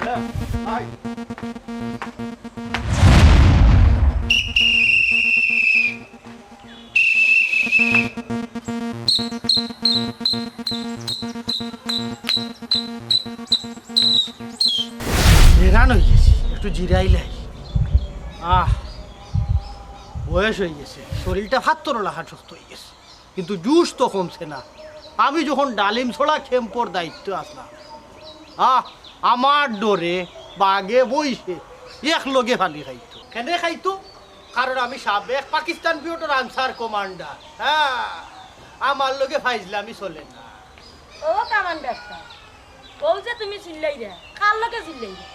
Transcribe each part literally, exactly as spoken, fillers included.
হ্যাঁ, আয়। হেরান অই গেছি, একটু জিরাইলাই। আহ, বয়স অই গেছে, শরীরটা ফাত্তরর লাখান শক্ত অই গেছে, কিন্তু জুশ তো কমছে না। আমি যখন ডালিমছড়া ক্যাম্পর দায়িত্ব আছলাম, আহ, আমার ডরে বাঘে বইছে, একলগে ফালি খাইতো। কেনে খাইতো? কারণ আমি সাবেক পাকিস্তান পিরিয়ডর আনসার কমান্ডার। হ্যাঁ, আমার লগে ফাইজলামি চলে না। ও কমান্ডার সাব, অউ যে তুমি চিল্লাইরা, কার লগে চিল্লাইরা?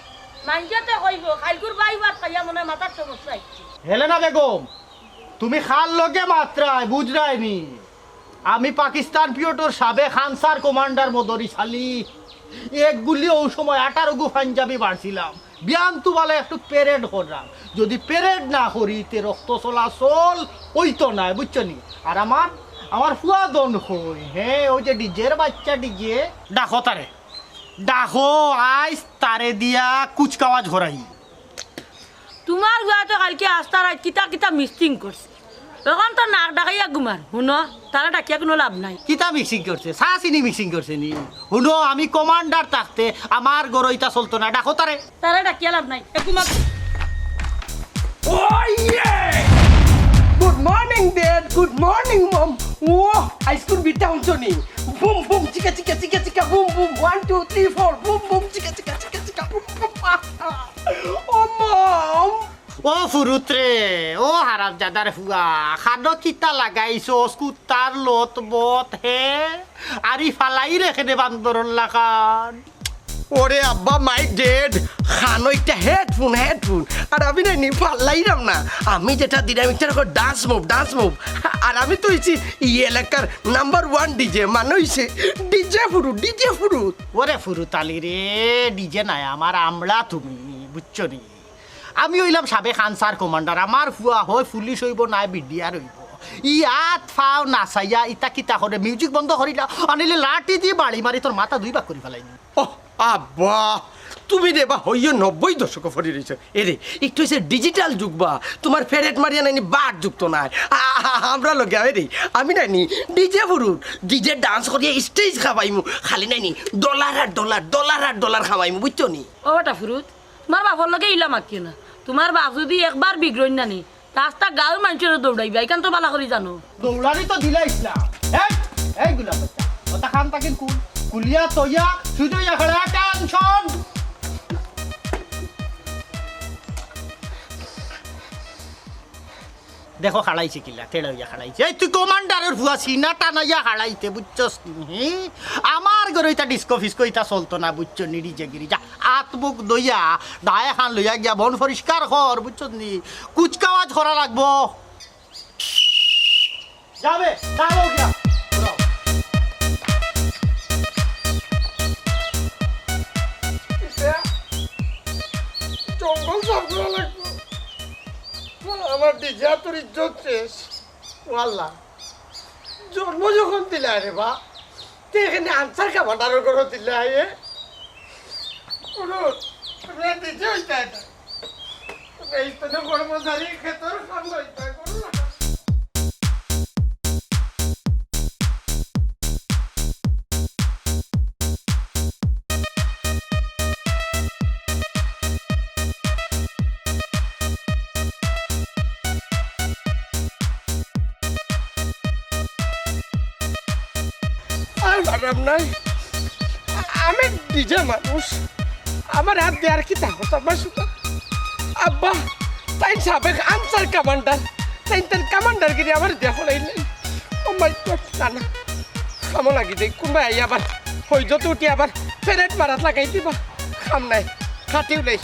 মাইনষে তো কইবো, কাইলকুর বাই ভাত খাইয়া মনে অয় মাথার সমস্যা অইছে। হেলেনা বেগম, তুমি কার লগে মাতরায়, বুঝরায় নি? আমি পাকিস্তান পিরিয়ডর সাবেক আনসার কমান্ডার মদরিছ আলী। এক গুলি অউ সময় আঠারো গু পাঞ্জাবি মারছিলাম। বিয়ান তো বালা একটু প্যারেড কররাম। যুদি প্যারেড না করি, তে রক্ত চলাচল অইতো নায়, বুঝছো নি? আর আমার, আমার ফুয়া দন কই? হে, অউ যে ডিজের বাইচ্চা ডিজে। ডাকো তারে। ডাকো, আইজ তারে দিয়া কুচকাওয়াজ করাই। তুমার ফুয়ায় তো কাইলকে আস্তা রাইত কিতা কিতা মিক্সিং করছে। অখন তো নাক ডাকাইয়া ঘুমার। হুনো, তারে ডাকিয়া কুনু লাভ নাই। কিতা মিক্সিং করছে? চা চিনি মিক্সিং করছে নি? হুনো, আমি কমান্ডার থাকতে আমার ঘরো ইতা চলতো না। ডাকো তারে। তারে ডাকিয়া লাভ নাই। এ ঘুমাক। Oh yeah! Good morning, Dad. Good morning, Mom. ও, আইজকুর বিটটা হুনছো নি? বুম বুম চিকা চিকা চিকা চিকা boom boom. One, two, three, four. Boom boom চিকা চিকা চিকা চিকা বুম বুম। ও মম! ও ফুরুত রে, ও হারামজাদার ফুয়া, কানো কিতা লাগাইছস, কুত্তার লত বত হে? আরি ফালাই রে কেনে বান্দরর লাখান। ওরে আব্বা, my dad, কানো ইটা headphone, headphone। আর আমি নায়নি ফালাইরাম না, আমি যেটা দিরাম ইটারে কয় dance move, dance move। আর আমি তো অইছি ই এলাকার number one DJ, মানে অইছে DJ ফুরুত, DJ ফুরুত। ওরে ফুরুত আলী রে, DJ নায় আমার, আমলা তুমি, বুঝছো নি? আমি অইলাম সাবেক আনসার কমান্ডার, আমার ফুয়া হয় পুলিশ অইবো নায় বিডিআর অইবো। ই আত ফাও নাচাইয়া ইতা কিতা করে, মিউজিক বন্ধ করিলা, আনিলে লাঠি দি বাড়ি মারি তোর মাথা দুই ভাগ করি ফালাইমু। ওহ, আব্বা, তুমি রে বা হইও নব্বই দশকো পড়ি রইছো। এরে, ইটা অইছে digital যুগ বা, তুমার প্যারেড মারিয়া নায়নি বাট যুগ তো নায়। আ-, আ-, আ-, আমরার লগে আয় রে, আমি নায়নি DJ ফুরুত, DJ dance করিয়া stage খাবাইমু, খালি নায়নি dollar আর dollar, dollar আর dollar খাবাইমু, বুঝছো নি? ও বেটা ফুরুত, তুমার বাপর লগে ইলা মাতিও না। তুমার বাপ যুদি একবার বিগড়ইন না নি, তে আস্তা গাউর মানষরে দৌড়াইবা, ইখান তো বালা করি জানো। দৌড়ানি তো দিলাইছলাম। এই, এই গুলা বাচ্চা, কথা কান তাকিন কুল, কুলিয়া তইয়া, সুজইয়া খাড়া, attention! দেখো, খাড়াইছে কিলা, তেড়া অইয়া খাড়াইছে। এই, তুই কমান্ডারর ফুয়া, সিনা টানাইয়া খাড়াইতে, বুঝছস নি? হি? আমার ঘরো ইতা ডিস্কো ফিস্কো ইতা চলতো না, বুঝছো নি? ডিজেগিরি, যা, আত মুখ ধইয়া, দায় খান লইয়া গিয়া বন পরিষ্কার কর, বুঝছস নি? কুচকাওয়াজ করা লাগবো। যাবে, দাঁড়াও গিয়া। ঘুরাও। ইটা জঙ্গল সাফ করা লাগবো। আমার ডিজে তোর ইজ্জত শেষ। ও আল্লাহ, জন্ম যখন দিলা রে বা, তে এখানে আনসার কমান্ডারর ঘরো দিলা, এ? কোনো রে ডিজে অইতা এটা। এই তো না কর্মচারী ক্ষেতর কাম অইতা, করো না। আর পারলাম নাই। আমি ডিজে মানুষ, আমার হাত দিয়ে আর কিতা করতাম, আমার সুতা। আব্বা, তাইন সাবেক আনসার কমান্ডার, তাইন তান কমান্ডারগিরি আমার দিয়া ফলাইলেন। ও মাই গড, না, না, কামো লাগি দেই, কুনবায় আইয়া আবার হইজত উঠি আবার প্যারেড মারাত লাগাই দিবা। কাম নাই, খাটিও নাই,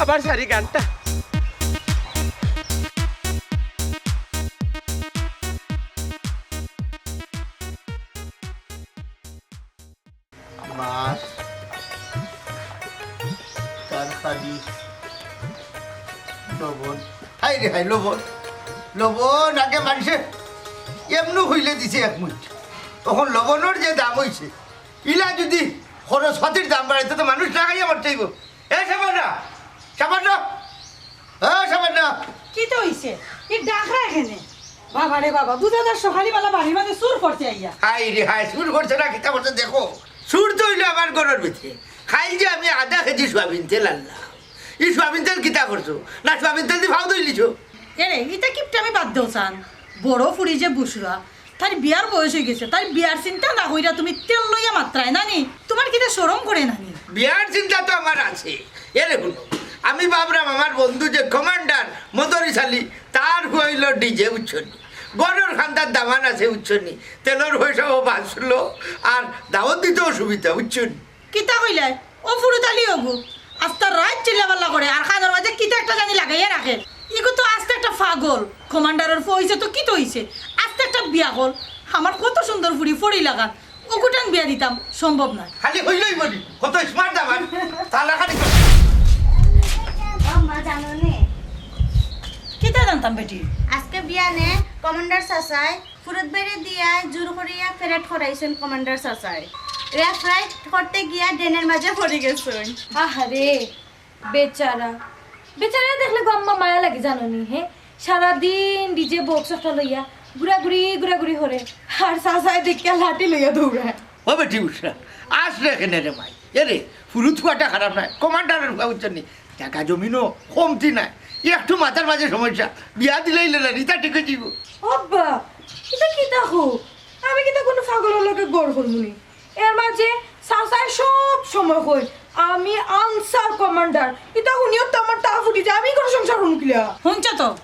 আবার সারি গানটা। মাছ, তরকারি, লবণ। হায় রে হায়, লবণ। লবণ আগে মানষে এমনু হইলে দিছে এক মুঠ। অখন লবণর যে দাম অইছে, ইলা যুদি খরচপাতির দাম বাড়াইতে তো মানুষ না খাইয়া মরতে অইবো। এ সাবানা, সাবানা, এ সাবানা। কিতা অইছে? ই ডাকরা কেনে? বাবা রে বাবা, বুঝা যার সকালবেলা বাড়ির মাঝে চুর পড়ছে আইয়া। হায় রে হায়, চুর করছে না কিতা করছে দেখো। চুর তো অইলো আমার ঘরর ভিতরে। কাইল যে আমি আধা কেজি সয়াবিন তেল আনলাম, ই সয়াবিন তেল কিতা করছো? না সয়াবিন তেল দি ফাও ধইলিছো? এরে, ইতা কিপটামি বাদ দেও চান। বড় ফুড়ি যে বুসরা, তার বিয়ার বয়স অইগেছে, তার বিয়ার চিন্তা না কইরা তুমি তেল লইয়া মাতরায় না নি? তুমার কিতা শরম করে না নি? বিয়ার চিন্তা তো আমার আছে। এরে হুনো, আমি ভাবরাম আমার বন্ধু যে কমান্ডার মদরিছ আলী, তার ফুয়া অইলো ডিজে, বুঝছো নি? ঘরর কান্দাত দামান আছে, বুঝছো নি? তেলর পয়সাও বাঁচলো, আর দাওয়াত দিতেও সুবিধা, বুঝছো নি? কিতা কইলায়? ও ফুরুত আলী অগু, আস্তা রাইত চিল্লা-পাল্লা করে, আর কানর মাঝে কিতা একটা জানি লাগাইয়া রাখে। ইগু তো আস্তা একটা পাগল। কমান্ডারর ফুয়া অইছে তো কিতা অইছে? আস্তা একটা বিয়া কল। আমার কত সুন্দর ফুড়ি ফড়ি লাগান। অগুটান বিয়া দিতাম, সম্ভব নায়। খালি কইলেই বলি, কত smart দামান। তালা খালি কর। ও মা, জানো নে? কিতা জানতাম বেটি? আজকে বিয়ানে কমান্ডার চাচায় ফুরুত ভাইরে দিয়া জোর করিয়া প্যারেড করাইছইন কমান্ডার চাচায়। রেফ রাইড করতে গিয়া ড্রেনের মাঝে পড়ি গেছইন। আহারে, বেচারা। বেচারা দেখলে গো আম্মা মায়া লাগে জানো নি, হে? সারাদিন ডিজে বক্স একটা লইয়া ঘুরাঘুরি, ঘুরাঘুরি করে। আর চাচায় দেখিয়া লাঠি লইয়া দৌড়ায়। ও বেটি বুসরা, আস রে কেনে রে মাই। এরে, ফুরুত ফুয়াটা খারাপ নায়, কমান্ডারর ফুয়া বুঝছো নি? জাগা জমিনও কমতি নাই, একটু মাথার মাঝে সমস্যা, বিয়া দিলেই লেলা রিতা ঠিক অই যিবো। আব্বা, ইতা কিতা কও? আমি কিতা কুনু পাগলর লগে ঘর করমু নি? এর মাঝে চাচায় সব সময় কইন, "আমি আনসার কমান্ডার।" ইতা হুনিও তো আমার তা ফুটি যায়, আমি ঘর সংসার করমু কিলা? হুনছো তো,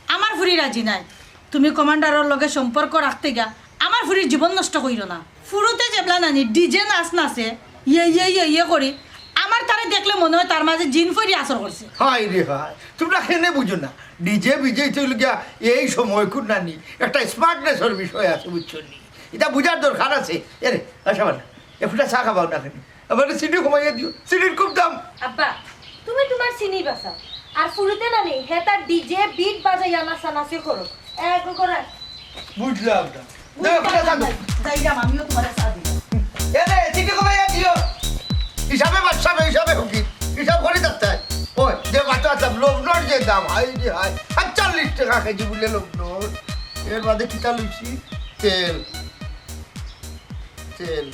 আমার ফুরি রাজি নায়। তুমি কমান্ডারর লগে সম্পর্ক রাখতে গিয়া আমার ফুরির জীবন নষ্ট কইরো না। ফুরুতে যেবলা নানি ডিজে নাচ নাচে, ইয়ে ইয়ে ইয়ে ইয়ে করি, আমার তারে দেখলে মনে অয় তার মাঝে জিন ফইরি আসর করছে। হায় রে হায়, তুমরা কেনে বুঝো না? ডিজে বিজে তো অইলো গিয়া এই সময় কুন নানি একটা স্মার্টনেসর বিষয় আছে, বুঝছো নি? ইতা বুঝার দরকার আছে। এরে, আচ্ছা মানে, এ ফুটা চা খাবাও না কেনে? আমারে চিনি কমাইয়া দিও, চিনির খুব দাম। আব্বা, তুমি তুমার চিনি বাঁচাও। আর ফুরুতে নানি, হে তার ডিজে বিট বাজাইয়া নাচানাচি করো। এগু করে। বুঝলাম না। দাও, একটা চা দাও। যাইলাম, আমিও তুমারে চা দিই। এ রে, চিনি কমাইয়া দিও। হিসাবে বাদশা, হিসাবে ফকির। হিসাব করি থাকতে হয়। ওই, যে বাচ্চা আছে, লবণর যে দাম, হায় রে হায়। আটচল্লিশ টেকা কেজি বুলে লবণ। এর বাদে কিতা লইছি? তেল। তেল।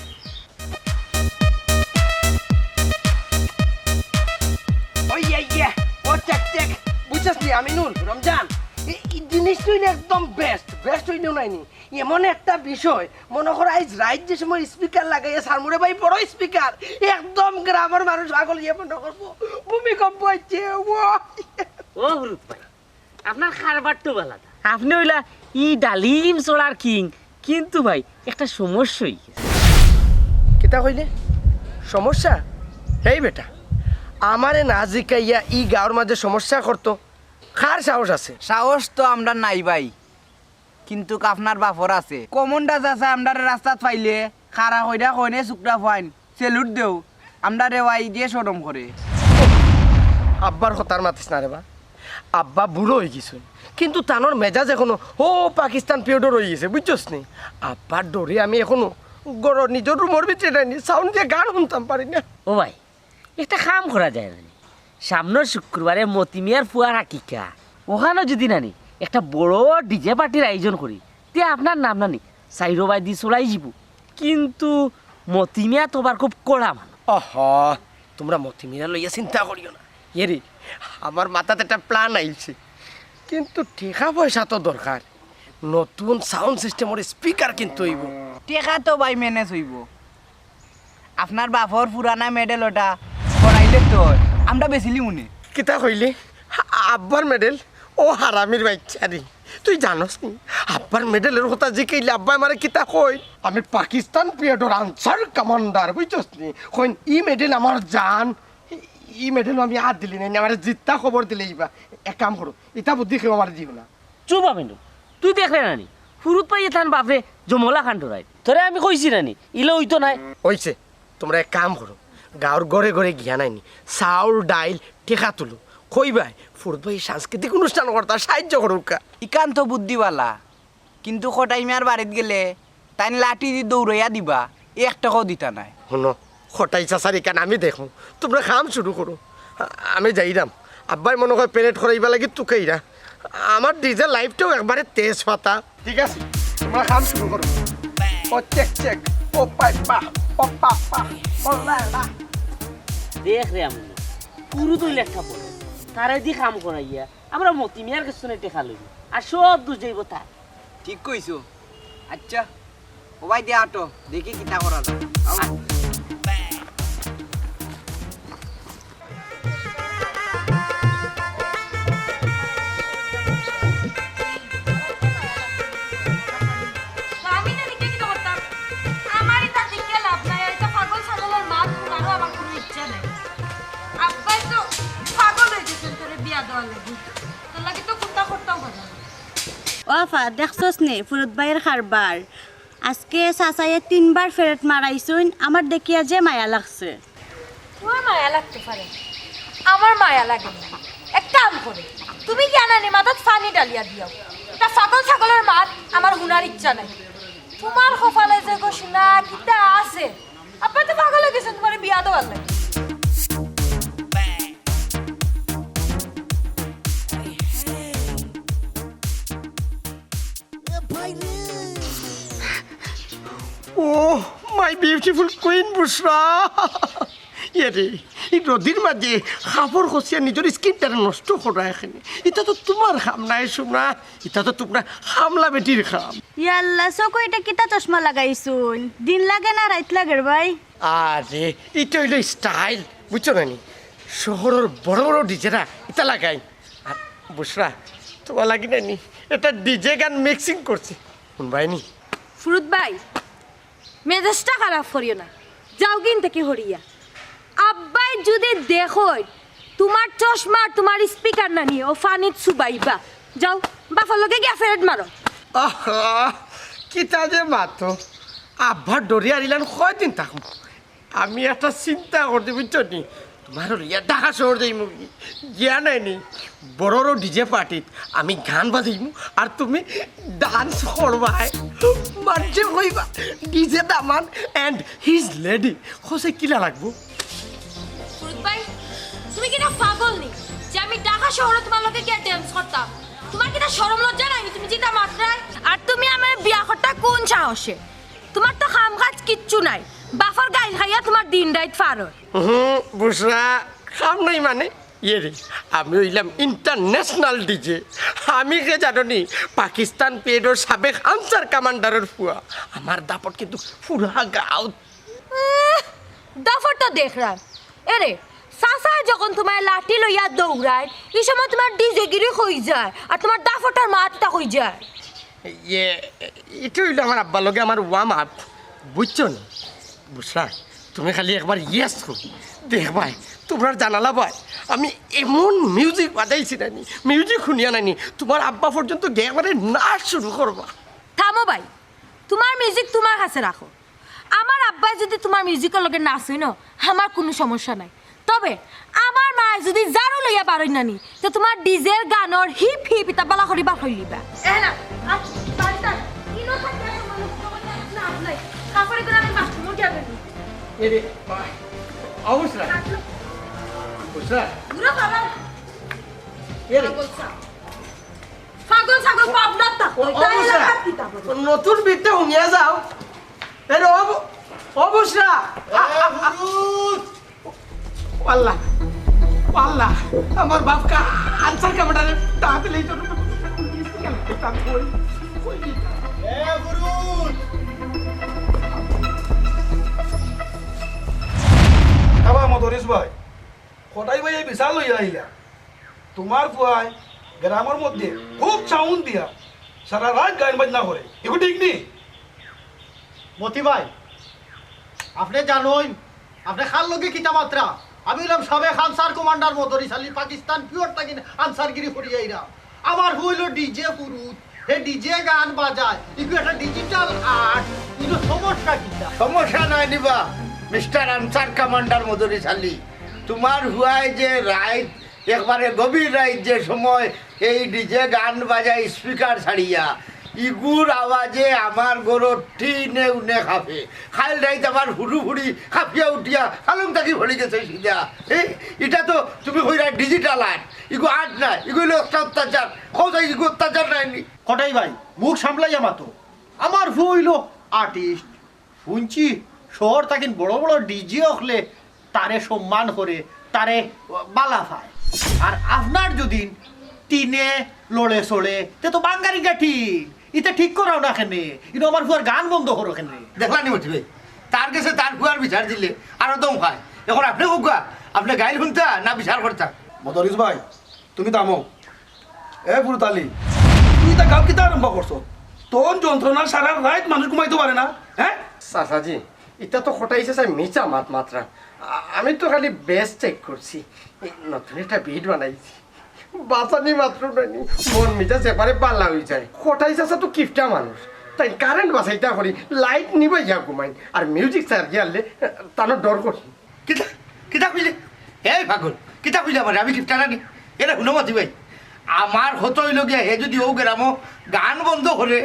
ওই, ইয়া, ইয়া, ও, চেক, চেক। বুঝছস নি, আমিনুল, রমজান? এই, এই জিনিস তুই না একদম বেস্ট, বেস্ট অইলেও নাইনি। এমন একটা বিষয়, মনো কর, আইজ রাইত যে সময় স্পিকার লাগাইয়া সারমুরে ভাই, বড় স্পিকার, একদম গ্রামর মানুষ পাগল অইয়া মনো করবো ভূমিকম্প অইছে, ও। ও, হুরুত ভাই, আপনার কারবার তো ভালা। আপনে অইলা ই ডালিম ছড়ার কিং, কিন্তু ভাই, একটা সমস্যা অই গেছে। কিতা কইলে? সমস্যা? এই বেটা, আমারে না জিকাইয়া ই গাঁওর মাঝে সমস্যা করতো? কার সাহস আছে? সাহস তো আমরার নাই ভাই, কিন্তুক আপনার বাপর আছে। কমান্ডার চাচায় আমরারে রাস্তাত পাইলে খাড়া কইরা কইন, "এ ছোকরা ফুয়াইন, salute দেও।" আমরারে ওয়াই দিয়া শরম করে। আব্বার কথার মাতিস না রে বা। আব্বা বুড়া অই গেছইন, কিন্তু তানর মেজাজ এখনো ও পাকিস্তান পিরিয়ডর রই গেছে, বুঝছস নি? আব্বার ডরে আমি এখনো ঘরর নিজর রুমর ভিতরে নাইনি, সাউন্ড দিয়া গান হুনতাম পারি না। ও ভাই, একটা কাম করা যায় না নি? সামনর শুক্রবারে মতি মিয়ার ফুয়ার আকিকা, অখানো যুদি নানি একটা বড় ডিজে পার্টির আয়োজন করি, তে আপনার নাম নানি চাইরোবায়দি ছড়াই যিবো। কিন্তু মতি মিয়া তো আবার খুব কড়া মানুষ। আহা, তুমরা মতি মিয়ারে লইয়া চিন্তা করিও না। এরে, আমার মাথাত একটা প্ল্যান আইছে, কিন্তু টেকা পয়সা তো দরকার। নতুন সাউন্ড সিস্টেমর স্পিকার কিনতে অইবো। টেকা তো ভাই ম্যানেজ অইবো। আপনার বাপর পুরানা মেডেল ওটা করাইলে তো আমরা বেচিলিমুনে। কিতা কইলে? আব্বার মেডেল? ও হারামির বাইচ্চা রে, তুই জানোস নি আব্বার মেডেলর কথা জিকাইলে আব্বায় আমারে কিতা কইন? আমি পাকিস্তান পিরিয়ডর আনসার কমান্ডার, বুঝছস নি? কইন, "ই মেডেল আমার জান, ই মেডেল আমি আর দিলি নাই, আমারে জিত্তা খবর দিলে ইবা।" এক কাম করো, ইতা বুদ্ধি কেউ আমারে দিও না। চুপ আমিনুল, তুই দেখরে না নি? হুরুত ভাইয়ে তান বাপরে জমলা খান ডরাইন। তোরে আমি কইছি না নি, ইলা অইতো নায়। অইছে, তুমরা এক কাম করো, গাঁওর ঘরে ঘরে গিয়া নাইনি, চাউল, ডাইল, টেকা তুলো। কইবায়, হুরুত ভাইয়ে সাংস্কৃতিক অনুষ্ঠান করতা, সাহায্য করউক্কা। ইখান তো বুদ্ধি ভালা, কিন্তু কটাই মিয়ার বাড়িত গেলে তাইন লাঠি দি দৌড়াইয়া দিবা, এক টেকাও দিতা নায়। হুনো, কটাই চাচার ইখান আমি দেখমু, তুমরা কাম শুরু করো। আ-, আমি যাইরাম। আব্বায় মনে কয় প্যারেড করাইবার লাগি তুকাইরা। আমার ডিজে লাইভটাও একবারে তেজ পাতা। ঠিক আছে, তুমরা কাম শুরু করো। ও চেক, চেক। ও পাই পা। ও পা পা। ও লা লা। দেখ রে আমু, পুরু তো লেখা পড়ে। তারে দি কাম করাইয়া আমরা মতি মিয়ার কাছ থনে টেকা লইমু। আর সব দুষ যাইবো তার। ঠিক কইছো। আচ্ছা, ও ভাই দে আটো, দেখি কিতা করা যায়। আও। আমি না দেখে কিতা করতাম? আমার ইতা দেখে লাভ নাই, ইতা পাগল ছাগলর মাত হুনারও আমার কুনু ইচ্ছা নাই। আব্বায় তো পাগল অই গেছইন তোরে বিয়া দেওয়ার লাগি। তোর লাগি তো কুন্তা করতাম পারলাম না। ও আফা, দেখছস নি ফুরুত ভাইর কারবার? আজকে চাচায়ে তিনবার প্যারেড মারাইছইন, আমার দেখিয়া যে মায়া লাগছে। তোমার মায়া লাগতে পারে, আমার মায়া লাগে না। এক কাম করো, তুমি গিয়া নানি মাথাত পানি ঢালিয়া দিয়াও। ইতা পাগল ছাগলর মাত আমার হুনার ইচ্ছা নাই। তোমার কপালে যে গো সোনা কিতা আছে, আব্বা তো পাগল অই গেছইন তোমারে বিয়া দেওয়ার লাগি। Oh my beautiful queen বুশরা। ইয়ে রে, ই রোদির মাঝে কাপড় খসিয়া নিজর স্কিনটারে নষ্ট করা এখানে। ইতা তো তুমার কাম নায় সোনা, ইতা তো তুমরা কামলা বেটির কাম। ইয়াল্লা, চোখো ইটা কিতা চশমা লাগাইছইন? দিন লাগে না রাইত লাগের ভাই? আরে, ইটা অইলো স্টাইল, বুঝছো না নি? শহরর বড় বড় ডিজেরা ইতা লাগাইন। আর বুশরা, তুমার লাগি না নি, এটা ডিজে গান মিক্সিং করছি। হুনবায় নি? ফুরুত ভাই, মেজাজটা খারাপ করিও না, যাও গিন থাকি হরিয়া। আব্বায় যুদি দেখইন তুমার চশমা আর তুমার স্পিকার নানি অউ পানিত চুবাইবা, যাও বাফর লগে গিয়া প্যারেড মারো। আহা, কিতা যে মাতো, আব্বার ডরে আর ইলান কয়দিন থাকমু? আমি একটা চিন্তা করছি, বুঝছো নি? তুমারে লইয়া ঢাকা শহর যাইমু গি। গিয়া নায় নি, বড় বড় ডিজে পার্টিত আমি গান বাজাইমু আর তুমি ডান্স করবায়। মানষে কইবা, "ডিজে দামান and his lady।" কইছে কিলা লাগবো? ফুরুত ভাই, তুমি কিতা পাগল নি যে আমি ঢাকা শহরো তুমার লগে গিয়া ডান্স করতাম? তুমার কিতা শরম লজ্জা নাই নি? তুমি যেতা মাতরায়। আর তুমি আমারে বিয়া করতায় কুন সাহসে? তুমার তো কাম কাজ কিচ্ছু নাই, বাফর গাইল খাইয়া তুমার দিন রাইত পার অয়। হুম, বুশরা, কাম নাই মানে? ইয়ে রে, আমি অইলাম ইন্টারন্যাশনাল ডিজে। আমি কে জানো নি, পাকিস্তান পিরিয়ডর সাবেক আনসার কমান্ডারর ফুয়া। আমার দাপট কিন্তু পুরা গাঁওত। আহ, দাপট তো দেখরাম। এরে, চাচায় যখন তুমারে লাঠি লইয়া দৌড়াইন, ই সময় তুমার ডিজেগিরি কই যায়, আর তুমার দাপটর মাতটা কই যায়? ইয়ে, ইটা অইলো আমার আব্বার লগে আমার ওয়ার্ম আপ, বুঝছো নি? বুশরা, তুমি খালি একবার ইয়েস কও, দেখবায়, তুমরার জানালা বায় আমি এমন মিউজিক বাজাইছি নানি, মিউজিক হুনিয়া নানি, তুমার আব্বা পর্যন্ত গিয়া একবারে নাচ শুরু করবা। থামো ভাই, তুমার মিউজিক তুমার কাছে রাখো। আমার আব্বায় যুদি তুমার মিউজিকর লগে নাচইন, আমার কুনু সমস্যা নাই। তবে আমার মায় যুদি ঝাড়ু লইয়া বারইন নানি, তে তুমার ডিজের গানর হিপ হিপ ইতা বালা করি বার করিলিবা। এ না, আর বাড়িত আর ইনো থাকি আর আমার লগে না, আপনাই। কাপড় ইগুলা আমি বাথরুমো গিয়া ধুইমু। এ রে, বাহ। অবস্থা। বুশরা? ঘুরো বাবা। এ রে। পাগল ছাগল। পাগল ছাগল পাবনার তা। ও, ও, তাই বুশরা। এলাকার কিতা বলে? নতুন বিটটা হুনিয়া যাও। এ রে, ও বু-, ও বুশরা। আ, আ, আ। ও আল্লাহ, ও আল্লাহ, আমার বাপকা আনসার কমান্ডারে ডাক দিলেই তো আমি কই, কই দিতা? এ বুরুজ! বাবা মদরিস ভাই, কটাই ভাই এই বিশাল লইয়া আইলা। তুমার ফুয়ায় গ্রামর মধ্যে খুব সাউন্ড দিয়া সারা রাইত গান বাজনা করে, ইগু ঠিক নি? মতি ভাই, আপনে জানইন, আপনে কার লগে কিতা মাতরা? আমি অইলাম সাবেক আনসার কমান্ডার মদরিস আলী, পাকিস্তান পিওর থাকি আনসারগিরি করি আইরা। আমার ফুয়া অইলো ডিজে ফুরুত, হে ডিজে গান বাজায়, ইগু একটা ডিজিটাল আর্ট, ইনো সমস্যা কিতা? সমস্যা নাই নিবা, মিস্টার আনসার কমান্ডার মদরিস আলী। তুমার ফুয়ায় যে রাইত একবারে গভীর রাইত যে সময় এই ডিজে গান বাজায় স্পিকার ছাড়িয়া, ইগুর আওয়াজে আমার ঘরর টিনে উনে কাঁপে। কাইল রাইত আমার হুরু হুরি কাঁপিয়া উঠিয়া পালং থাকি পড়ি গেছে সিধা। এ, ইটা তো তুমি কইরায় digital art, ইগু art নায়, ইগু অইলো একটা অত্যাচার। কও চাই, ইগু অত্যাচার নায়নি? কটাই ভাই, মুখ সামলাইয়া মাতো। আমার ফুয়া অইলো artist, হুনছি শহর থাকি বড় বড় ডিজে অকলে তারে সম্মান করে, তারে বালা পায়। আর আপনার যদি টিনে লড়ে চড়ে, তে তো বাঙ্গারি গাঠি। ইতা ঠিক করাও না কেনে? ইনো আমার ফুয়ার গান বন্ধ করো কেনে? দেখলানি মতি ভাই, তার গেছে তার ফুয়ার বিচার দিলে আরো দম খায়। এখন আপনে কউক্কা, আপনে গাইল হুনতা না বিচার করতা? মদরিছ ভাই, তুমি থামো। এ ফুরুত আলী, তুই ইতা গাল কিতা আরম্ভ করছস? তোর যন্ত্রণা সারা রাইত মানুষ ঘুমাইতো পারে না, হ্যাঁ? চাচাজি, ইতা তো কটাই চাচায় মিছা মাত মাতরা। আ-, আমি তো খালি বেস চেক করছি। এই নতুন একটা বিট বানাইছি। বাজানি মাত্র নায়নি, মন মিজাজ এবারে বালা অই যায়। কটাই চাচা তো কিপটা মানুষ, তাইন কারেন্ট বাচাইতা করি লাইট নিবাইয়া ঘুমাইন, আর মিউজিক ছাড়িয়ারলে তানর ডর করি। কিতা, কিতা কইলে? এই পাগল, কিতা কইলে আমারে? আমি কিপটা নানি? এরে হুনো মতি ভাই, আমার কথা অইলো গিয়া, হে যুদি অউ গ্রামো গান বন্ধ করে,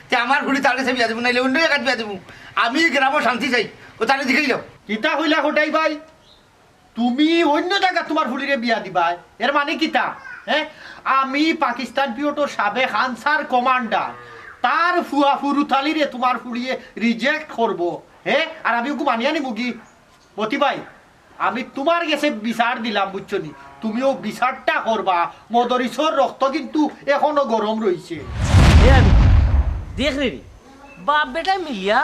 তে আমার ফুড়ি তার গেছে বিয়া দিমু, নাইলে অইন্য জাগাত বিয়া দিমু। আমি ই গ্রামো শান্তি চাই, অউ তারে জিকাইলাও। কিতা কইলা কটাই ভাই? তুমি অইন্য জাগাত তুমার ফুড়িরে বিয়া দিবায়? এর মানে কিতা? হ্যাঁ, আমি পাকিস্তান পিরিয়ডর সাবেক আনসার কমান্ডার, তার ফুয়া ফুরুত আলীরে তুমার ফুড়িয়ে রিজেক্ট করবো, হ্যাঁ? আর আমি অগু মানিয়া নিমুগি? মতি ভাই, আমি তুমার গেছে বিচার দিলাম, বুঝছো নি? তুমিও বিচারটা করবা। মদরিছর রক্ত কিন্তু এখনো গরম রইছে। এ আমি দেখরে রে, বাপ বেটায় মিলিয়া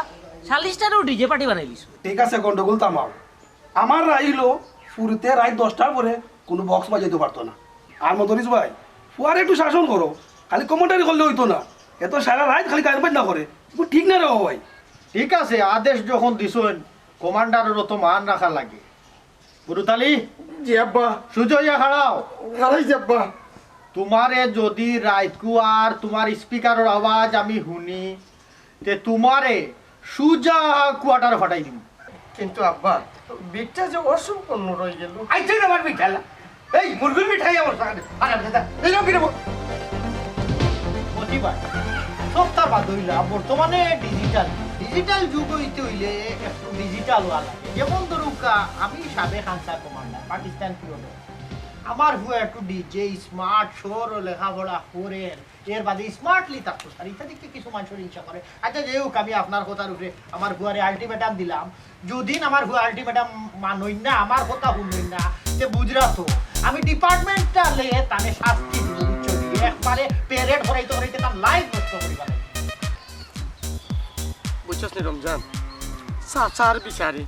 সালিশটারেও ডিজে পার্টি বানাই দিছো। ঠিক আছে, গন্ডগোল থামাও। আমার রায় অইলো, ফুরিতে রাইত দশটার পরে কুনু বক্স বাজাইতো পারতো না। আর মদরিছ ভাই, ফুয়ারে একটু শাসন করো, খালি কমান্ডারি করলে অইতো না। এত সারা রাইত খালি গান বাজনা করে, ইগু ঠিক না রে বাবা ভাই। ঠিক আছে, আদেশ যখন দিছইন, কমান্ডাররও তো মান রাখা লাগে। ফুরুত আলী, জি আব্বা। সুজা অইয়া খাড়াও। খাড়াইছি আব্বা। তুমারে যুদি রাইতকুয়ার তুমার স্পিকারর আওয়াজ আমি হুনি, তে তুমারে সুজা কোয়ার্টার ফাটাই দিমু। কিন্তু আব্বা, বিটটা যে অসম্পূর্ণ রই গেল। আইছে না আমার বিটটা? এই মুরগির মিঠাই আমার সামনে। আরে দাদা, এই রকম কিরকম? মতি ভাই, সবতা বাদ অইলা, বর্তমানে ডিজিটাল, ডিজিটাল যুগ অইতে অইলে একটু ডিজিটাল অওয়া লাগে। যেমন ধরুক্কা, আমি সাবেক আনসার কমান্ডার, পাকিস্তান পিরিয়ডর। আমার ফুয়া একটু ডিজে, স্মার্ট, শহরো লেখাপড়া করের, এর বাদে স্মার্টলি থাকতো, স্যার। ইতা দেখি কিছু মানষর হিংসা করে। আচ্ছা, যাই হউক, আমি আপনার কথার উপরে আমার ফুয়ারে আলটিমেটাম দিলাম, যুদি আমার ফুয়া আলটিমেটাম মানইন না, আমার কথা হুনইন না, তে বুঝরা তো, আমি ডিপার্টমেন্টালে তানে শাস্তি দিমু, বুঝছো নি? একবারে প্যারেড করাইতে করাইতে তান লাইফ নষ্ট করিবা। বুঝছস নি রমজান, চাচার বিচারে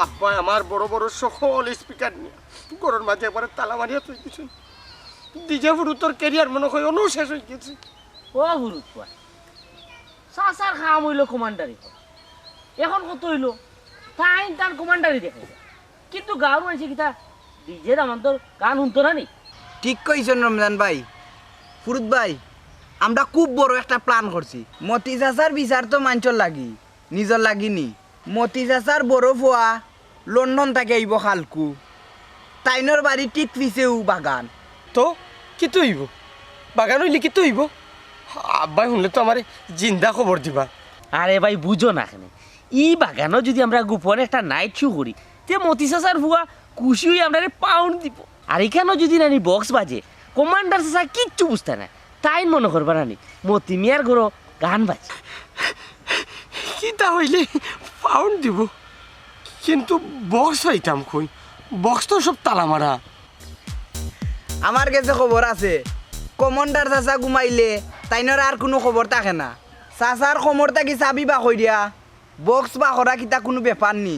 আব্বায় আমার বড় বড় সকল স্পিকার নিয়া ঘরর মাঝে একবারে তালা মারিয়া থই দিছইন। ডিজে ফুরুতর ক্যারিয়ার মনো অয় অনো শেষ অই গেছে। ও ফুরুত ভাই, চাচার কাম অইলো কমান্ডারি করা। এখন কত অইলো? তাইন তান কমান্ডারি দেখাইরা। কিন্তু গাঁওর মানষে কিতা ডিজের আমানতর গান হুনতো না নি? ঠিক কইছইন রমজান ভাই। ফুরুত ভাই, আমরা খুব বড় একটা প্ল্যান করছি। মতি চাচার বিচার তো মানষর লাগি, নিজর লাগি নি। মতি চাচার বড় ফুয়া লন্ডন থাকি আইবো কালকু। তাইনর বাড়ি ঠিক পিছেউ বাগান। তো কিতা অইবো? বাগান অইলে কিতা অইবো? আব্বায় হুনলে তো আমারে জিন্দা কবর দিবা। আরে ভাই, বুঝো না কেনে? ই বাগানো যুদি আমরা গোপন একটা নাইট শো করি, তে মতি চাচার ফুয়া খুশি অইয়া আমরারে পাউন্ড দিবো। আর ইখানো যুদি নানি বক্স বাজে, কমান্ডার চাচা কিচ্ছু বুঝতা নায়। তাইন মনো করবা নানি মতি মিয়ার ঘরো গান বাজে। কিতা অইলে পাউন্ড দিবো, কিন্তু বক্স পাইতাম কই? বক্স তো সব তালা মারা। আমার গেছে খবর আছে, কমান্ডার চাচা ঘুমাইলে তাইনর আর কুনু খবর থাকে না। চাচার কমর থাকি চাবি বার করিয়া বক্স বার করা কিতা কুনু ব্যাপার নি,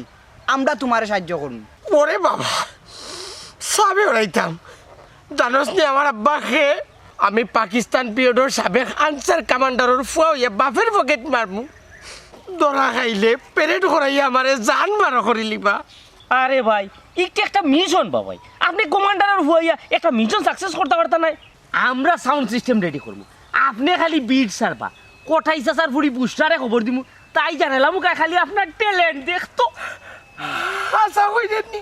আমরা তুমারে সাইয্য করমু। ওরে বাবা, চাবি হরাইতাম। জানোস নি আমার আব্বা কে? আমি পাকিস্তান পিরিয়ডর সাবেক আনসার কমান্ডারর ফুয়া অইয়া বাপের পকেট মারমু। ধরা খাইলে প্যারেড করাইয়া আমারে জান বার করিলিবা। আরে ভাই, ইটা একটা মিশন বা ভাই। আপনে কমান্ডারর ফুয়া অইয়া একটা মিশন সাকসেস করতা পারতা নায়? আমরা সাউন্ড সিস্টেম রেডি করমু, আপনে খালি বিট ছাড়বা। কটাই চাচার ফুড়ি বুশরারে খবর দিমু, তাই জানাইলামু কা খালি আপনার ট্যালেন্ট দেখতো। হাছা কইরা নি?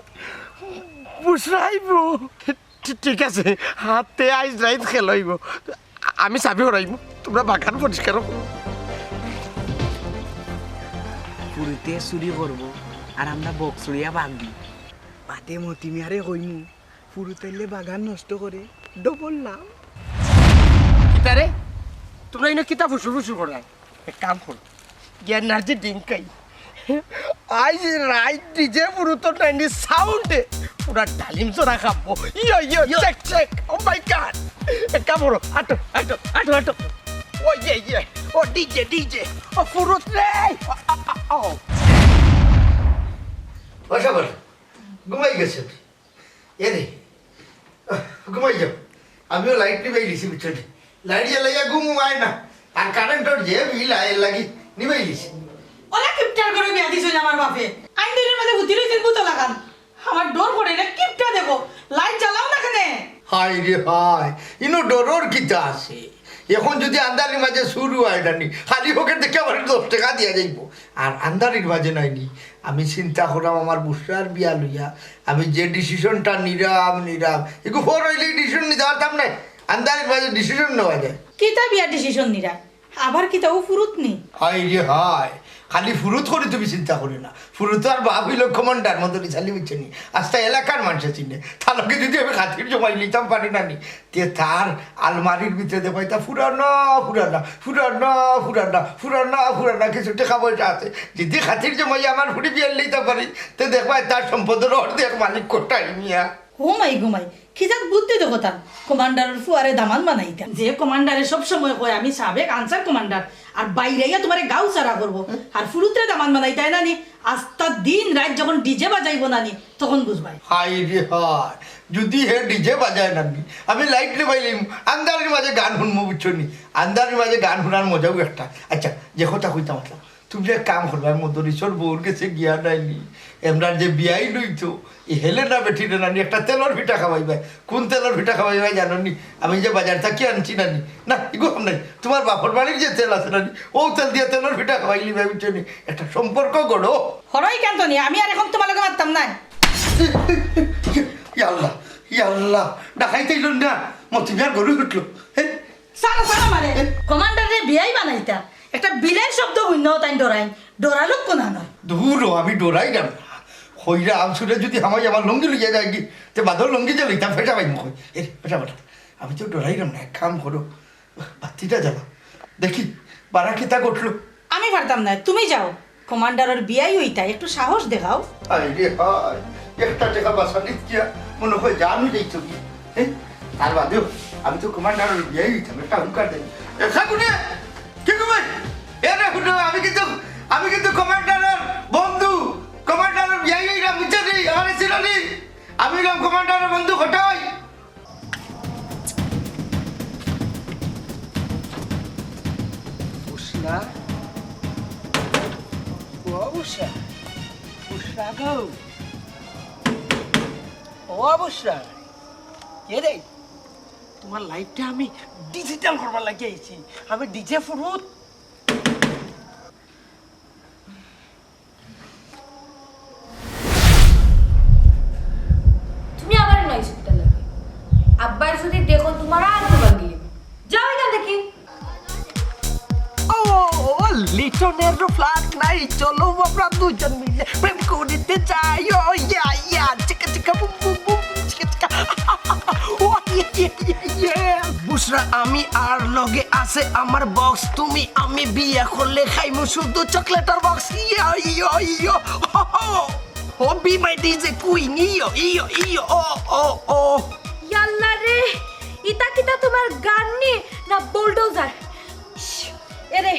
বুশরা আইবো? ঠি-, ঠিক আছে, তে আইজ রাইত খেলা অইবো। আ-, আমি চাবি হরাইমু, তুমরা বাগান পরিষ্কার করো। ফুরুতে চুরি করবো, আর আমরা বক্স লইয়া বাগমু। বাদে মতি মিয়ারে কইমু, ফুরুত আইলে বাগান নষ্ট করে, ডবল লাভ। কিতারে? তুমরা ইনো কিতা ফুসুর ফুসুর কররায়? এক কাম করো, গিয়া এনার্জি ড্রিংক খাই। আইজ রাইত ডিজে ফুরুতর নাইনি সাউন্ডে পুরা ডালিম চড়া খাবো। ইয়ো, ইয়ো, ইয়ো। Check, check. Oh my God. এক কাম করো, আটো, আটো, আটো, আটো। ও ইয়ে, ইয়ে। ও ডিজে, ডিজে। ও ফুরুত রে। ও, আ, আ, ও। বাসা বল, ঘুমাই গেছে। এরে, আহ, ঘুমাই যাও। আমিও লাইট নিবাই লিছি, বুঝছো নি? লাইট জ্বালাইয়া ঘুম আয় না। আর কারেন্টর যে বিল আয়, এর লাগি নিবাই লিছি। ওলা কিপটার ঘরো বিয়া দিছইন আমার বাপে। আইন দিনের মাঝে হুতি রইছেন ভূত লাখান। আমার ডর করে রে, কিপটা দেখো। লাইট জ্বালাও না কেনে? হায় রে হায়, ইনো ডরর কিতা আছে? এখন যদি আন্দারির মাঝে চুরু আয় নানি, খালি পকেট দেখি আমার দশ টেকা দিয়া যাইবো। আর আন্দারির মাঝে নাইনি, আমি চিন্তা করলাম আমার বুসরার বিয়া লইয়া, আমি যে ডিসিশনটা নিরাম, নিরাম, এগু ফোর হইলে ডিসিশন নিতে পারতাম না। আন্দারির মাঝে ডিসিশন নেওয়া যায়। কিতা বিয়া ডিসিশন নিরা? আবার কিতা ও ফুরুত নি? হায় রে হায়, খালি ফুরুত করি তুমি চিন্তা করি না। ফুরুত আর বাপ হইল কমান্ডার মতো নিশালি বুঝছো নি? আস্তা এলাকার মানুষে চিনে। তার লগে যদি আমি খাতির জমাই নিতাম পারি না নি, তে তার আলমারির ভিতরে দেখবায় তা ফুরানা, ফুরানা, ফুরানা, ফুরানা, ফুরানা, ফুরানা কিছু টেকা পয়সা আছে। যদি খাতির জমাই আমার ফুড়ি বিয়ার লইতে পারি, তে দেখবায় তার সম্পদের অর্ধেক মালিক কোটাই মিয়া। ও মাই গো মাই, কি জাত বুদ্ধি দেখো তার। কমান্ডারর ফুয়ারে দামান বানাইতা। যে কমান্ডারে সব সময় কয়, "আমি সাবেক আনসার কমান্ডার, আর বাইরাইয়া তোমারে গাউ সারা করবো, আর ফুরুতরে দামান বানাইতা নানি।" আস্তা দিন রাইত যখন ডিজে বাজাইবো নানি, তখন বুঝবায়। হায় রে হায়, যদি হে ডিজে বাজায় নানি, আমি লাইট নিবাইলিমু, আন্দারির মাঝে গান হুনমু, বুঝছো নি? আন্দারির মাঝে গান হুনার মজাও একটা। আচ্ছা, যে কথা কইতাম আছলাম, তুমি এক কাম করবায়, মদরিছর বউর গেছে গিয়া নাইনি, এমরার যে বিয়াই লইতো, ই হেলেনা বেটিরে নানি একটা তেলর পিঠা খাওয়াইবায়। কোন তেলর পিঠা খাওয়াইবায় জানো নি? আমি যে বাজার থাকি আনছি নানি, না, ইগু নাই, তোমার বাপর বাড়ির যে তেল আছে নানি, ও তেল দিয়া তেলর পিঠা খাওয়াইলিবায়, বুঝছো নি? একটা সম্পর্ক গড়ো। হরই কেন তো নি, আমি আর এখন তোমার লগে মারতাম না। ইয়া আল্লাহ, ইয়া আল্লাহ, ডাকাইতে আইলো না, মতি মিয়ার গরু উঠলো। হ্যাঁ? সারা সারা মারে, এ? কমান্ডাররে বিয়াই বানাইতা। একটা বিলাই শব্দ হুনলেও তাই ডরাই, ডরালো কোন আনো? দূর ও, আমি ডরাইরাম না। হইরা আমসুরে যদি হামাই আমার লঙ্গি লইয়া যায় কি, তে বাদর লঙ্গি যে লইতাম, ফেটা পাইমু কই। এ, ফেটা, ফেটা। আমি তো ডরাইরাম না, এক কাম করো, বাতিটা জ্বালা। দেখি, বারা কিতা ঘটলো। আমি পারতাম না, তুমি যাও। কমান্ডারর বিয়াই হইতা, একটু সাহস দেখাও। হায় রে হায়, একটা টেকা বাঁচানিত কিয়া মনে হয় জানও যাইতো কি? হ্যাঁ? তার বাদেও আমি তো কমান্ডারর বিয়াই হইতাম, একটা হুঙ্কার দেন। এ, খাকুনে, কি খবর? এ রে হুনো, আমি কিন্তু, আমি কিন্তু কমান্ডারর বন্ধু, কমান্ডারর বিয়াই হইলাম, বুঝছো নি? আমার ছিল নি? আমি হইলাম কমান্ডারর বন্ধু, কটাই। বুসরা? ও বুসরা? বুসরা গো? ও বুসরা? কে রে? তোমার লাইফটা আমি ডিজিটাল করবার লাগি আইছি। আমি ডিজে ফুরুত। তুমি আবার নয় সুটটা লাগে। আব্বার যদি দেখো তোমার আর তো ভাঙিয়ে। যাও এখান থেকে। ও, লিটনের ফ্ল্যাট নাই, চলো আমরা দুজন মিলে প্রেম করিতে যাই। ও ইয়া ইয়া, চিকা চিকা বুম বুম বুম, চিকা চিকা। ও ইয়ে ইয়ে ইয়ে ইয়ে। বুসরা, আমি আর লগে আছে আমার বক্স, তুমি আমি বিয়া করলে খাইমু শুধু চকলেটর বক্স। ইয়া ইয়া ইয়া। ও, ও, be my D J queen, ইয়ো, ইয়ো, ইয়ো, ও, ও, ও। ইয়াল্লা রে, ইতা কিতা তোমার গান নি না বুলডোজার? শ্, এরে,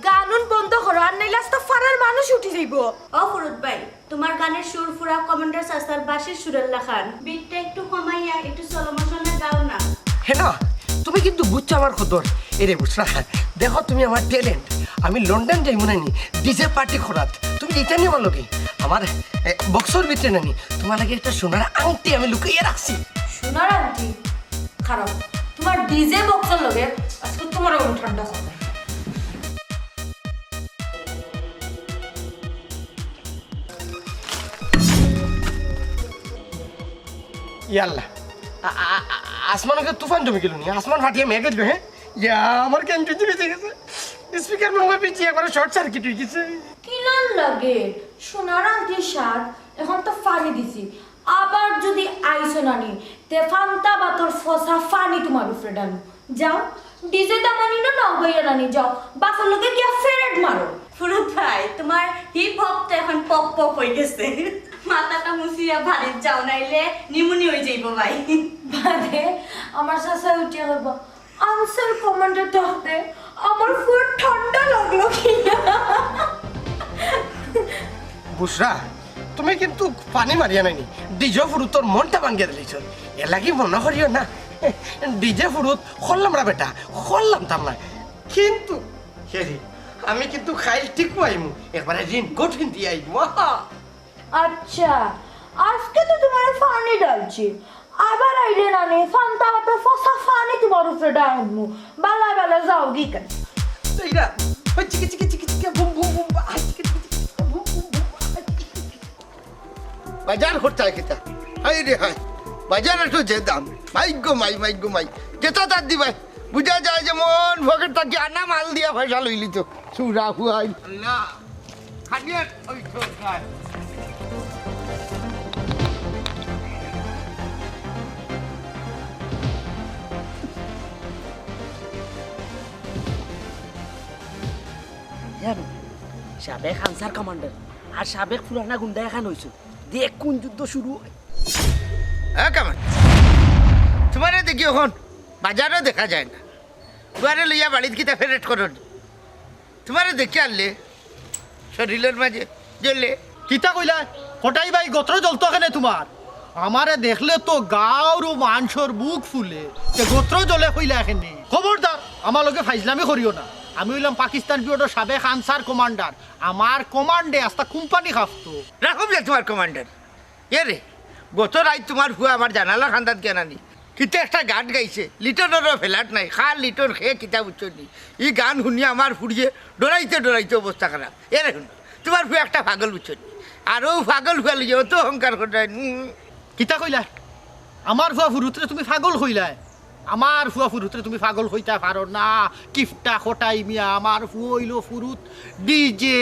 গানুন বন্ধ করো, আর নাইলে আস্তা ফারার মানুষ উঠি যাইবো। ও ফুরুত ভাই, তোমার গানের সুর ফুরা কমান্ডার সাস্তার বাঁশির সুরের লাখান। বিটটা একটু কমাইয়া একটু স্লো মোশনে গাও না। হে না, তুমি কিন্তু বুঝছো আমার কদর। এরে বুসরা, দেখো তুমি আমার ট্যালেন্ট। আমি লন্ডন যাইমু নানি, ডিজে পার্টি করাত। তুমি যাইতা নি আমার লগে? আমার, এ, বক্সর ভিতরে নানি, তোমার লাগি একটা সোনার আংটি আমি লুকাইয়া রাখছি। সোনার আংটি? খারাপ। তোমার ডিজে বক্সর লগে আজকে তোমার আমি ঠান্ডা করবো। ইয়াল্লা, আ-, আ-, আ-, আসমানো কিতা তুফান জমি গেল নি? আসমান ফাটিয়া মেঘ দিল, হ্যাঁ? ইয়া, আমার কেন জুতি বেঁচে গেছে। স্পিকার মনে হয় পিছিয়ে একবারে শর্ট সার্কিট হয়ে গেছে। কিলান লাগে? সোনার আংটির স্বাদ, এখন তো ফানি দিছি। আবার যদি আইসো নানি, তে ফান্তা বাতর ফসা ফানি তোমার উপরে ডালু। যাও, ডিজে দামানি না নাও গইয়া নানি, যাও, বাসর লগে গিয়া ফেরেড মারো। ফুরুত ভাই, তোমার হিপ হপ তো এখন পপ পপ হয়ে গেছে। মাথাটা মুছিয়া বাড়িত যাও, নাইলে নিমুনি হয়ে যাইব ভাই। বাদে আমার চাচা উঠিয়া কইব, "আনসার কমান্ডে ডাক দে, আমার ফুয়ার ঠান্ডা লাগলো কিনা।" বুসরা, তুমি কিন্তু ফানি মারিয়া নাইনি। ডিজে ফুরুতর মনটা ভাঙ্গিয়া দিলিছ। এর লাগি মনে করিও না। ডিজে ফুরুত করলাম না বেটা, করলাম তার না। কিন্তু, হেরি, আমি কিন্তু খাইল ঠিক পাইমু। একবারে রেইনকোট হিন্দি আইমু। আহা! আচ্ছা, আজকে তো তোমার ফানি ডালছি, আবার আইলে নানি ফান্তা বাতর ফসা ফানি তোমার উপরে ডালমু। বালা বালা যাও গিকা। এইরা, ওই চিকে চিকে চিকে চিকে বুম বুম বুম বা, আই চিকে চিকে চিকে চিকে বুম বুম বুম বা, আই চিকে চিকে চিকে। বাজার করতে হয় কিতা? হায় রে হায়, বাজারে তো যে দাম, মাই গো মাই, মাই গো মাই, যেটা তার দিবাই, বুঝা যায় যেমন পকেট থাকি আনা মাল দিয়া পয়সা লইলি তো, চুরা হুয়াই। আল্লাহ। খালি আর ওই তো খায়। জানো, সাবেক আনসার কমান্ডার আর সাবেক পুরানা গুন্ডা এখান হইছে। দেখ কোন যুদ্ধ শুরু হয়। হ্যাঁ, কামান। তোমারে দেখি এখন বাজারও দেখা যায় না। তোমারে লইয়া বাড়িত কিতা ফেরেট করো? তোমারে দেখি আনলে শরীরের মাঝে জ্বলে। কিতা কইলা? কটাই ভাই, গোত্র জ্বলতো কেনে তোমার? আমারে দেখলে তো গাঁওর মানষর বুক ফুলে। তে গোত্র জ্বলে কইলা কেনে? খবরদার, আমার লগে ফাইজলামি করিও না। আমি হইলাম পাকিস্তান পিরিয়ডর সাবেক আনসার কমান্ডার। আমার কমান্ডে আস্তা কোম্পানি খাফতো। রাখো যে তোমার কমান্ডার। এ রে, গত রাইত তোমার ফুয়া আমার জানালা খান্দাত গিয়া নানি। কিতা একটা গান গাইছে, লিটনরও ফেলাট নাই, খার লিটন খে কিতা বুঝছো নি? ই গান শুনিয়া আমার ফুড়িয়ে ডরাইতে ডরাইতে অবস্থা খারাপ। এ রে শুনো, তোমার ফুয়া একটা পাগল বুঝছো নি? আর ও পাগল ফুয়া লইয়া অত অহংকার করে। উম। কিতা কইলা? আমার ফুয়া ফুরুতরে তুমি পাগল কইলায়? আমার ফুয়া ফুরুতরে তুমি পাগল কইতা পারো না। কিফটা কটাই মিয়া, আমার ফুয়া অইলো ফুরুত ডিজে,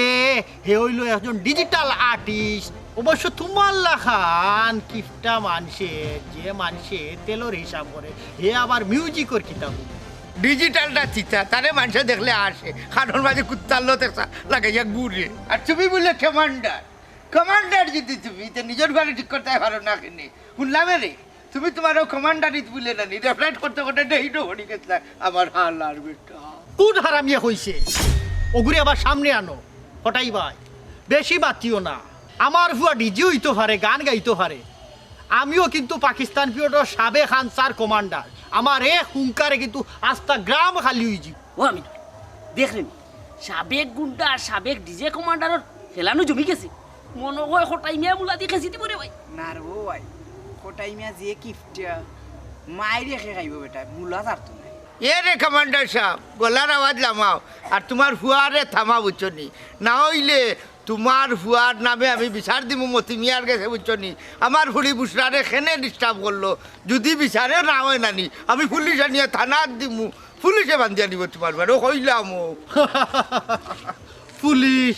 হে অইলো একজন ডিজিটাল আর্টিস্ট। অবশ্য তোমার লাখান কিফটা মানষে, যে মানষে তেলর হিসাব করে, হে আবার মিউজিকর কিতা বুঝে? ডিজিটালটা চিতা, তারে মানষে দেখলে আসে, কানর মাঝে কুত্তার লত একটা লাগাইয়া ঘুরে। আর তুমি বুলে কমান্ডার, কমান্ডার যদি তুমি, তে নিজর ঘরে ঠিক করতে পারো না কেনে? শুনলাম রে, তুমি তোমার ও কমান্ডারিত বুলে না নি, রেফ্লেক্ট করতে করতে ডেহিটো হরি গেছলা, আমার হালার বেটা। কোন হারামিয়ে কইছে? ওগুরে আবার সামনে আনো, কটাই ভাই। বেশি মাতিও না। আমার ফুয়া ডিজে হইতো পারে, গান গাইতো পারে। আমিও কিন্তু পাকিস্তান পিরিয়ডর সাবেক আনসার কমান্ডার। আমার এক হুঙ্কারে কিন্তু আস্তা গ্রাম খালি হইযিব। ও আমিন, দেখরে নি, সাবেক গুন্ডা আর সাবেক ডিজে কমান্ডারর হেলানো জমি গেছে। মনো হয় কটাই মিয়া মুলা দি খেছি দিব রে ভাই। না রে ও ভাই, কটাই মিয়া যে কিফটা, মাইরে খে খাইব বেটা, মুলা ছাড়তো না। এ রে কমান্ডার সাব, গলার আওয়াজ লামাও, আর তোমার ফুয়ারে থামা বুঝছো নি, না অইলে তোমার ফুয়ার নামে আমি বিচার দিমু মতি মিয়ার গেছে বুঝছো নি। আমার ফুড়ি বুসরারে খেনে ডিস্টার্ব করলো, যদি বিচারে না হয় নানি, আমি পুলিশ আনিয়া থানাত দিমু, পুলিশে বান্ধিয়া নিব তোমার বাড়ি, ও কইলাম ও। পুলিশ?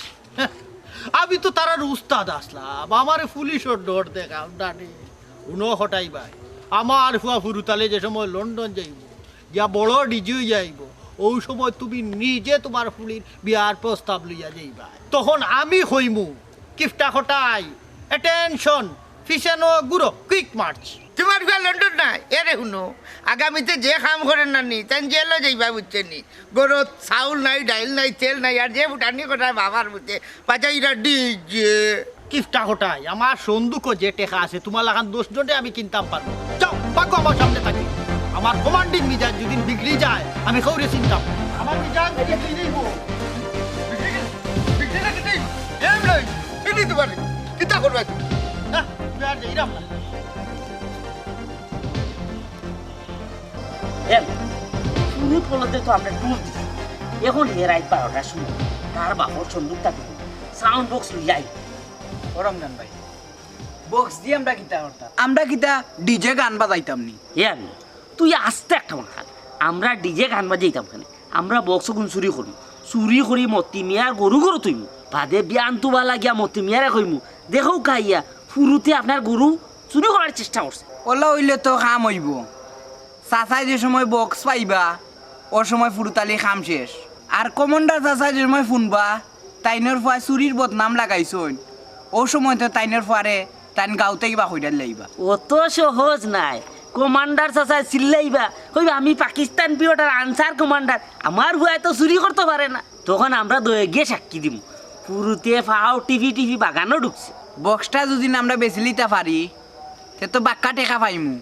আমি তো তারার উস্তাদ আসলাম, আমারে পুলিশর ডর দেখাও নানি। হুনো কটাই ভাই, আমার ফুয়া ফুরুতালে যে সময় লন্ডন যাইব, গিয়া বড় ডিজে অইয়া আইব, ওই সময় তুমি নিজে তোমার ফুড়ির বিয়ার প্রস্তাব লইয়া যাইবা। তখন আমি কইমু, কিফটা কটাই, অ্যাটেনশন, পিছানো ঘুরো, কুইক মার্চ। তোমার ফুয়া লন্ডন নাই, এরে হুনো, আগামীতে যে কাম করের নানি, তাইন জেলো যাইবা বুঝছো নি। গরত চাউল নাই, ডাইল নাই, তেল নাই, আর যে ফুটানি কটায় বাবার বুঝে, বাজাইরা ডিজে। কিফটা কটাই, আমার সন্দুকো যে টেকা আছে, তোমার লাখান দশ জনে আমি কিনতাম পারবো। যাও, পাকো আমার সামনে থাকি। আমার কমান্ডিং মিজাজ যদি বিগড়ি যায়, আমি কাউরে চিনতাম না। আমার মিজাজ বিগড়ি যাইব। বিগড়ি, বিগড়ি না কিতাই? এম নাই, চিনি তোমারে। কিতা করবে তুমি? না, তুমি আর যাইরাম না। এম, ফুরুত বলতে তো আমরা ট্যুর দিছি। এখন হে রাইত বারোটার সময় তার বাপর সন্দুক থাকি সাউন্ড বক্স লইয়া আই। ও রমজান ভাই, বক্স দিয়ে আমরা কিতা করতাম? আমরা কিতা ডিজে গান বাজাইতাম নি? এ আমি, তুই আস্তে একটা মাখাল। আমরা ডিজে গান বাজাইতাম কেনে? আমরা বক্স অগুন চুরি করমু, চুরি করি মতি মিয়ার গরু গরু থইমু, বাদে বিয়ান তুবা লাগিয়া মতি মিয়ারে কইমু, "দেখউক্কা আইয়া, ফুরুতে আপনার গরু চুরি করার চেষ্টা করছে।" অলা অইলে তো কাম অইবো। চাচায় যে সময় বক্স পাইবা, অউ সময় ফুরুতালি কাম শেষ। আর কমান্ডার চাচায় যে সময় হুনবা, তাইনর ফুয়ায় চুরির বদনাম লাগাইছইন, অউ সময় তো তাইনর ফুয়ারে তাইন গাঁও থাকি বার করিয়া লাইবা। অত সহজ নায়। কমান্ডার চাচায় চিল্লাইবা, কইবা, "আমি পাকিস্তান পিরিয়ডর আনসার কমান্ডার, আমার ফুয়ায় তো চুরি করতো পারে না।" তখন আমরা দুইওগিয়ে সাক্ষী দিমু, ফুরুতে ফাও টিপি টিপি বাগানো ঢুকছে। বক্সটা যুদি না আমরা বেচিলিতা পারি, তে তো বাক্কা টেকা পাইমু।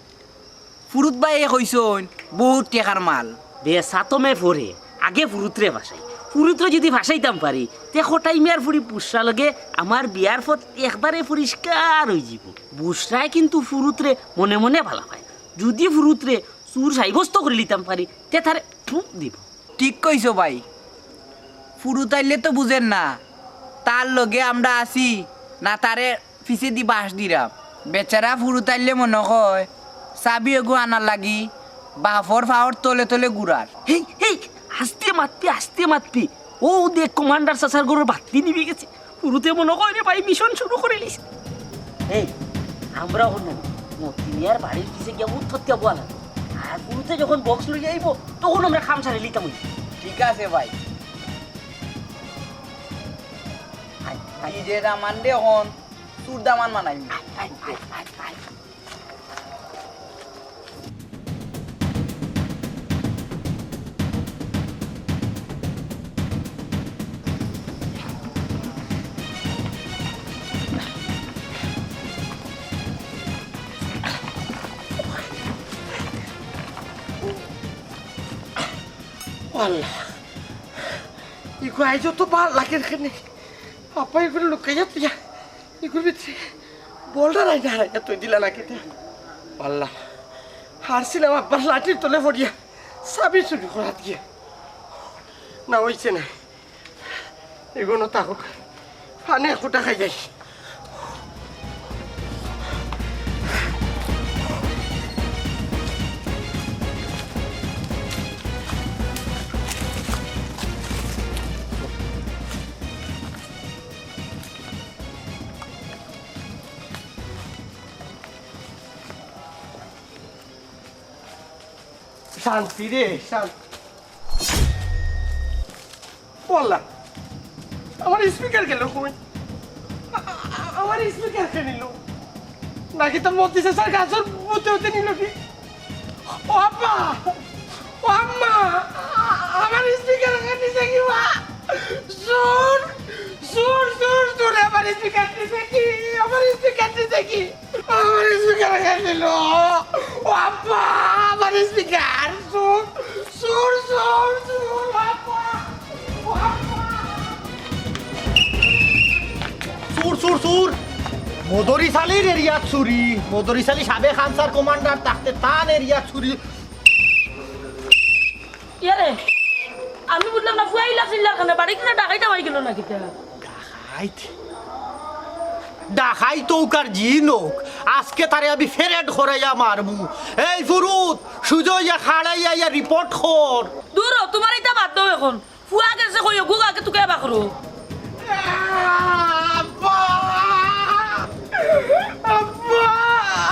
ফুরুত ভাইয়ে কইছইন, বউত টেকার মাল। বেচা তো মে পরে, আগে ফুরুতরে ফাঁসাই। ফুরুতরে যুদি ফাঁসাইতাম পারি, তে কটাই মিয়ার ফুড়ি বুশরা লগে আমার বিয়ার পথ একবারে পরিষ্কার অইযিবো। বুশরায় কিন্তু ফুরুতরে মনে মনে ভালা পায়। যুদি ফুরুতরে চুর সাব্যস্ত করিলিতাম পারি, তে তারে ফুক দিবো। ঠিক কইছো ভাই, ফুরুত আইলে তো বুঝের না, তার লগে আমরা আছি না তারে পিছেদি বাঁশ দিরাম। বেচারা ফুরুত আইলে মনো কয় চাবি এগু আনার লাগি বাফর ফাওর তলে তলে ঘুরার। হেই, হেই, আস্তে মাতবি, আস্তে মাতবি। অউ দেখ কমান্ডার চাচার ঘরর বাত্তি নিবি গেছে। ফুরুতে মনো কয় রে ভাই মিশন শুরু করিলিছে। এই, আমরা অখন মতি মিয়ার বাড়ির পিছে গিয়া উঠতে বলা। আর ফুরুতে যখন বক্স লইয়া আইবো, তখন আমরা কাম সারিলিতাম অই। ঠিক আছে ভাই। আয়, আয়। ডিজে দামান দে অখন, চুর দামান বানাইমু। আয়, আয়, আয়, আয়, আয়। আল্লাহ, ইগু আইজ তো ভালা লাগের কেনে। আপা ইগুরে লুকাইয়া থইয়া, ইগুর ভিতরে বলটা নাই দাঁড়াইয়া থই দিলা না কিতা? আল্লাহ, হারছিলাম আব্বার লাঠির তলে পড়িয়া, চাবি চুরি করাত গিয়া। না অইছে না, ইগুনো থাকুক, পানি এক ফুটা খাই যাই। শান্তি রে, শান্তি। ওয়াল্লা, আমার স্পিকার গেল কই? আ-, আ-, আমার স্পিকার কে নিল? নাকি তো মতি চাচার গাছর বুতে বুতে নিল কি? ও আব্বা! ও আম্মা! আ-, আমার স্পিকার কে নিছে কি বা? চুর! চুর, চুর, চুর! আমার স্পিকার নিছে কি? আমার স্পিকার নিছে কি? আমার স্পিকার কে নিল? ও আব্বা! আমার স্পিকার! চুর! চুর, চুর, চুর! ও আব্বা! ও আব্বা! চুর, চুর, চুর! মদরিছ আলীর এরিয়াত চুরি। মদরিছ আলী সাবেক আনসার কমান্ডার, থাকতে তান এরিয়াত চুরি। ইয়ারে, আমি বুঝলাম না, ফুয়াইলা চিল্লার কেনে, বাড়ি কিনা ডাকাইত আই গেল না কিতা? ডাকাইত? ডাকাইত অউক আর জিন অউক, আজকে তারে আমি ফেরেড করাইয়া মারমু। এই ফুরুত, সুজা অইয়া খাড়াইয়া ইয়া রিপোর্ট কর। দূর হ, তুমার ইতা বাদ দেও অখন। ফুয়া গেছে কইও, গুগ আগে তুকে বাকরো। আব্বা! আব্বা!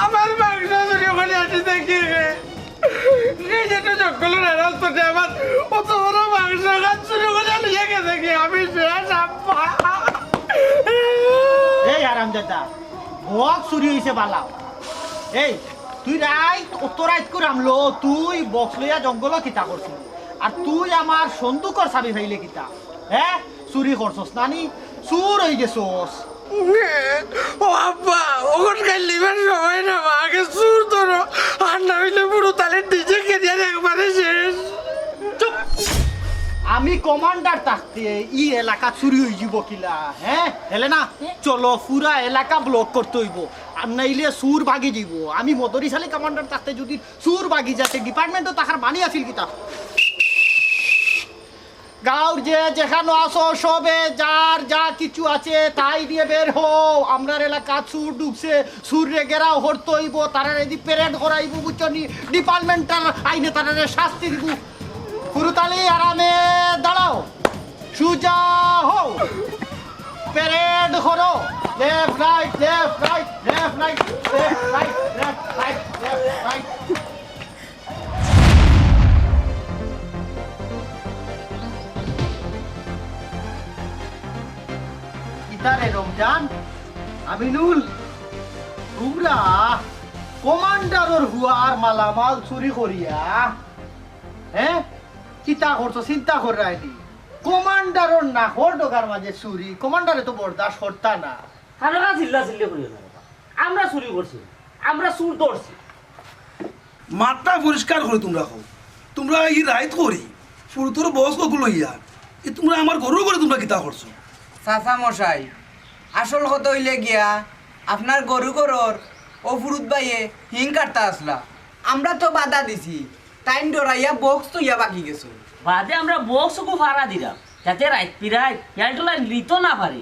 আমার মাংস চুরি করি আনি দেখি রে। এই যে তো জঙ্গলের রাস্তাতে আমার অত বড় মাংস খান চুরি করি আনি দেখে দেখি আমি শেষ আব্বা। এই হারামজাদা, বক্স চুরি অইছে বালা। এই, তুই রাইত, অত রাইত করে আমলো, তুই বক্স লইয়া জঙ্গলো কিতা করছিলি? আর তুই আমার সন্দুকর চাবি পাইলে কিতা? হে? চুরি করছস না নি? চুর অই গেছস। ও আব্বা, অখন খালি লিবার সময় না, আগে চুর ধরো, আর না অইলে পুরো তালে ডিজে ক্যারিয়ার একবারে শেষ। চুপ! আমি কমান্ডার থাকতে ই এলাকা চুরি অই যিবো কিলা, হে? হেলে না, চলো, পুরা এলাকা ব্লক করতে অইবো, আর নাইলে চুর ভাগি যিবো। আমি মদরিছ আলী কমান্ডার থাকতে যুদি চুর ভাগি যাতে ডিপার্টমেন্টও থাকার মানি আছিল কিতা? গাঁওর যে যেখানো আছো, সবে যার যা কিছু আছে তাই নিয়া বের হও। আমরার এলাকাত চুর ঢুকছে, চুররে ঘেরাও করতে অইবো, তারারে দি প্যারেড করাইবো, বুঝছো নি? ডিপার্টমেন্টাল আইনে তারারে শাস্তি দিবো। ফুরুতালি, আরামে দাঁড়াও, সুজা হও, প্যারেড করো, left right, left right, left right, left right, left right, left right. কিতারে রমজান, আমিনুল, তুমরা কমান্ডারর হুয়ার মালামাল চুরি করিয়া, হে, কিতা করছো, চিন্তা কররায়নি? কমান্ডারর নাকর ডগার মাঝে চুরি, কমান্ডারে তো বরদাস্ত করতা না। খানোখা চিল্লা চিল্লি করিও না বাবা। আমরা চুরি করছি না, আমরা চুর ধরছি। মাথা পরিষ্কার করি তুমরা কও। তুমরা ই রাইত করি ফুরুতর বক্স অগু লইয়া, ই তুমরা আমার গরুর ঘরে তুমরা কিতা করছো? চাচা মশাই, আসল কথা অইলে গিয়া আপনার গরু ঘরর অউ ফুরুত ভাইয়ে হিং কাটতা আছলা, আমরা তো বাধা দিছি, তাইন ডরাইয়া বক্স থইয়া ভাগি গেছইন। বাদে আমরা বক্স অগু ফাড়া দিলাম, যাতে রাইত পিরায় ইয়ালটুলা নিতো না পারে।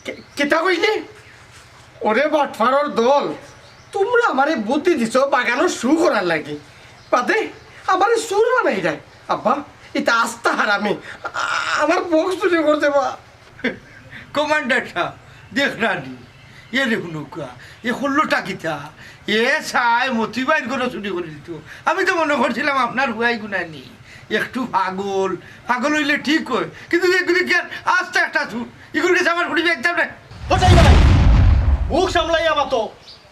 কি-, কিতা কইলে? ওরে বাটফারর দল, তুমরা আমারে বুদ্ধি দিছো বাগানো চুর করার লাগি, বাদে আমারে চুর বানাইরায়। আব্বা, ইতা আস্তা হারামি, আ-, আমার বক্স চুরি করছে বা। কমান্ডার সাব, দেখরানি, এরে হুনউক্কা, এ করলোটা কিতা? এ চায় মতি ভাইর ঘরো চুরি করি দিতো। আমি তো মনো করছিলাম আপনার হুয়াই গুনানি। একটু পাগল, পাগল অইলে ঠিক অয়, কিন্তু এগুলি কি আর আস্তা একটা চুর? এগুলির গেছে আমার ফুড়ি একদম নাই। ওটাই ভাই, মুখ সামলাইয়া মাতো।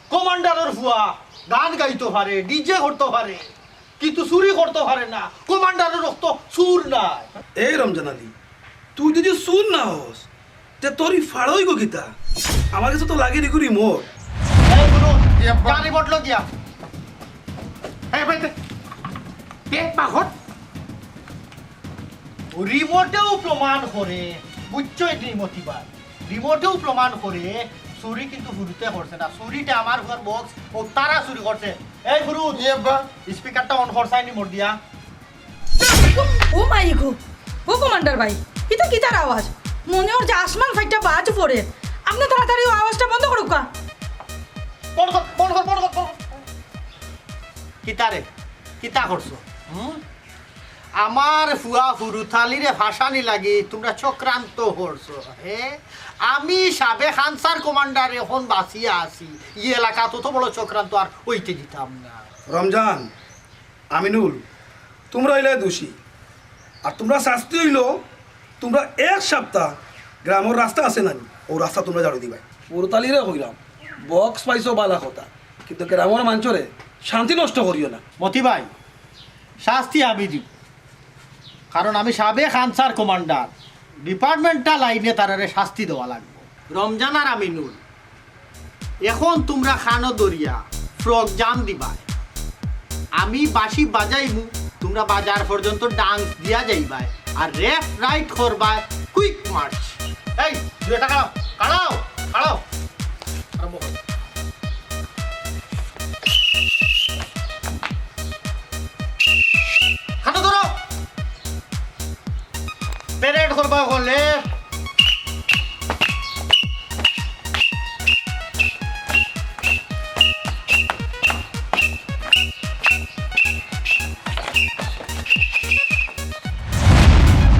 কমান্ডারর ফুয়া গান গাইতো পারে, ডিজে করতো পারে, কিন্তু চুরি করতো পারে না। কমান্ডারর রক্তো চুর নাই। এই রমজান আলী, তুই যদি চুর না হস, তে তোর ই ফাড়া অইগো কিতা? আমার গেছে তো লাগে নি রিমোট। এই হুনো, ইয়ে বা- গাড়ি বটলো দিয়া। এই ভাই, দে। দে, বাহর। রিমোটেও প্রমাণ করে, বুঝছো নি মতি ভাই? রিমোটেও প্রমাণ করে চুরি কিন্তু ফুরুতে করছে না। চুরিটা আমার ঘর বক্স, ও তারা চুরি করছে। এই ফুরুত, ইয়ে বা- স্পিকারটা অন করছাইনি মোর দিয়া। ও মাই গো, ও কমান্ডার ভাই, ইতা কিতার আওয়াজ? মনে অর যে আসমান ফাইট্টা বাজ পড়ের। আপনে তাড়াতাড়ি অউ আওয়াজটা বন্ধ করউক্কা। বন্ধ কর, বন্ধ কর, বন্ধ কর, বন্ধ কর। কিতারে? কিতা করছো? হুম? আমার ফুয়া ফুরুতালিরে ফাঁসানি লাগি তুমরা চক্রান্ত করছো, হে? আমি সাবেক আনসার কমান্ডার, এখন বাঁচিয়া আছি। ই এলাকাত অত বড় চক্রান্ত আর অইতে দিতাম না। রমজান, আমিনুল, তুমরা অইলায় দোষী। আর তুমরার শাস্তি অইলো, তুমরা এক সাপ্তা গ্রামর রাস্তা আছে না নি, অউ রাস্তা তুমরা ঝাড়ু দিবায়। ফুরুতালিরে কইরাম, বক্স পাইছো ভালা কথা, কিন্তু গ্রামর মানষরে শান্তি নষ্ট করিও না। মতি ভাই, শাস্তি আমি দিমু, কারণ আমি সাবেক আনসার কমান্ডার, ডিপার্টমেন্টাল আইনে তারারে শাস্তি দেওয়া লাগবো। রমজান আর আমিনুল, এখন তুমরা খানো দরিয়া ফ্রক জাম দিবায়, আমি বাঁশি বাজাইমু, তুমরা বাজার পর্যন্ত ডান্স দিয়া যাইবায়, আর লেফট রাইট করবায় কুইক মার্চ। এই, দুই একটা খাড়াও, খাড়াও, খাড়াও। আরম্ভ করো। খানো ধরো। প্যারেড করবা অকলে।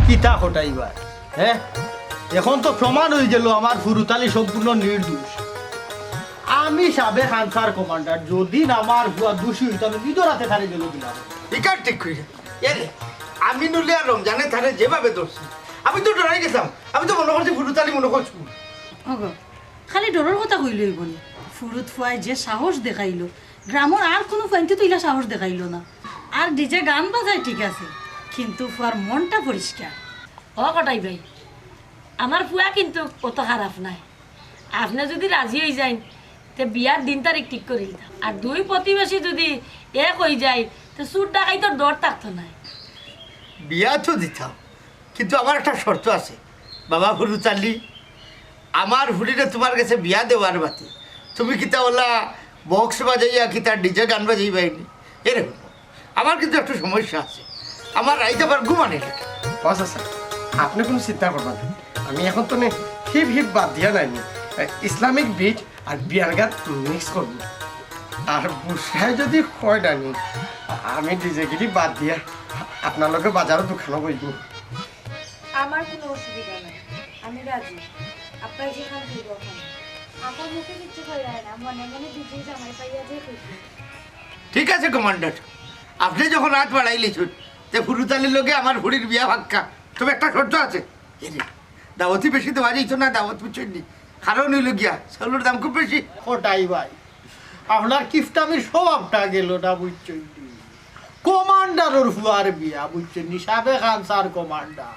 কিতা খটাইবা, হে? এখন তো প্রমাণ অইগেলো আমার ফুরুতালি সম্পূর্ণ নির্দোষ। আমি সাবেক আনসার কমান্ডার, যদি আমার ফুয়া দোষী অইতো, আমি নিজর আতে তারে জেলো দিলাম। ইকার ঠিক কইরা। এরে, আমিনুলে আর রমজানে তারে যেভাবে ধরছে, আমি তো ডরাই গেছলাম। আমি তো মনো করছি ফুরুতালি মনো করছি। ওগো, খালি ডরর কথা কইলে অইবো নি? ফুরুত ফুয়ায় যে সাহস দেখাইলো, গ্রামর আর কুনু ফুয়াইন্তে তো ইলা সাহস দেখাইলো না। আর ডিজে গান বাজায় ঠিক আছে, কিন্তু ফুয়ার মনটা পরিষ্কার। ও কটাই ভাই, আমার ফুয়া কিন্তু অত খারাপ নায়। আপনে যুদি রাজি অইযাইন, তে বিয়ার দিন তারিখ ঠিক করি দিতাম। আর দুই প্রতিবেশী যুদি এক অইযাই, তে চুর ডাকাইতর ডর থাকতো নায়। বিয়া তো দিতাম, কিন্তু আমার একটা শর্ত আছে। বাবা ফুরুতালি, আমার ফুরিরে তুমার গেছে বিয়া দেওয়ার বাদে তুমি কিতা অলা বক্স বাজাইয়া কিতা ডিজে গান বাজাইবায়নি? এরে, আমার কিন্তু একটু সমস্যা আছে, আমার রাইত আবার ঘুমানি লাগে। বাস আছে। আপনে কুনু চিন্তা করবা না, আমি এখন তো নে হিপ হিপ বাদ দিয়া নাইনি, ইসলামিক বিট আর বিয়ার গান মিক্স করমু। আর বুশরায় যদি কয় নাইনি, আমি ডিজেগিরি বাদ দিয়া আপনার লগে বাজারো দোকানো বইমু। আমার কুনু অসুবিধা নাই, আমি রাজি। আব্বায় যেখান কইবা অখান। আপা মুখে কিচ্ছু কইরা না, মনে মনে ডিজে জামাই পাইয়া যে খুশি। ঠিক আছে কমান্ডার, আপনে যখন আত বাড়াইলিছইন, তে ফুরুত আলীর লগে আমার ফুড়ির বিয়া পাক্কা। তবে একটা শর্ত আছে। এরে, দাওয়াতি বেশি দেওয়া যাইতো না, দাওয়াত বুঝছইন নি? কারণ অইলো গিয়া, চাউলর দাম খুব বেশি। কটাই ভাই, আপনার কিপটামির স্বভাবটা গেলো না, বুঝছইন নি? কমান্ডারর ফুয়ার বিয়া, বুঝছইন নি? সাবেক আনসার কমান্ডার।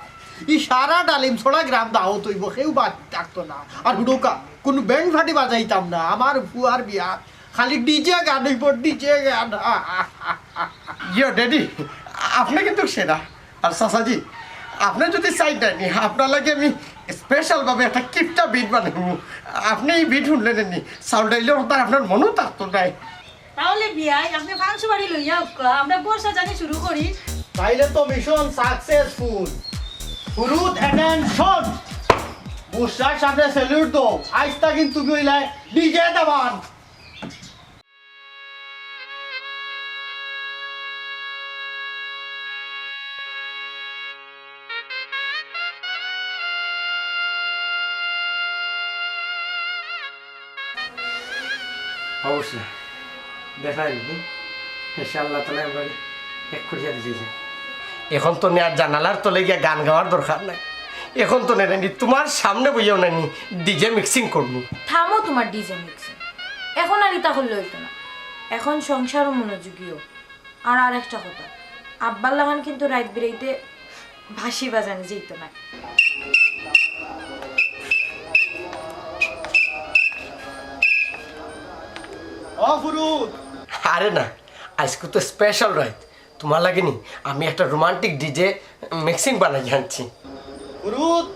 ই সারা ডালিম ছড়া গ্রাম দাওয়াত অইবো, কেউ বাদ থাকতো না। আর হুডুকা, কুনু ব্যান্ড পার্টি বাজাইতাম না, আমার ফুয়ার বিয়া। খালি ডিজে গান অইবো, ডিজে গান। ইয়ো, ড্যাডি, আপনে কিন্তু সেরা। আর চাচাজি, আপনে যদি চাইন নাইনি, আপনার লাগি আমি স্পেশাল ভাবে একটা কিপটা বিট বানাইমু। আপনে ই বিট হুনলে নাইনি, চাউল ডাইলর কথা আপনার মনেও থাকতো নায়। তাহলে বিয়াই, আপনে পান সুপারি লইয়া উক্কা, আমরা ঘর সাজানি শুরু করি। তাইলে তো মিশন সাকসেসফুল। ফুরুত, অ্যাটেনশন! বুশরার সামনে স্যালুট দাও। আইজ তা কিন্তু তুমি অইলায় ডিজে দামান। অবশ্যই। দেখা হয়নি। ইনশাআল্লাহ তাআলা আমরা এক করিয়া দিছি। এখন তো নে আর জানালার তলে গিয়া গান গাওয়ার দরকার নাই। এখন তো নে নাইনি, তোমার সামনে বইয়াও নাইনি, ডিজে মিক্সিং করমু। থামো তোমার ডিজে মিক্সিং। এখন আর ইতা করলে অইতো না। এখন সংসারও মনোযোগী অও। আর আরেকটা কথা, আব্বার লাখান কিন্তু রাইত বিরাইতে বাঁশি বাজানি যাইতো না। ও ফুরুত! আরে না, আইজকু তো স্পেশাল রাইত। তোমার লাগি নি আমি একটা রোমান্টিক ডিজে মিক্সিং বানাই আনছি। ফুরুত,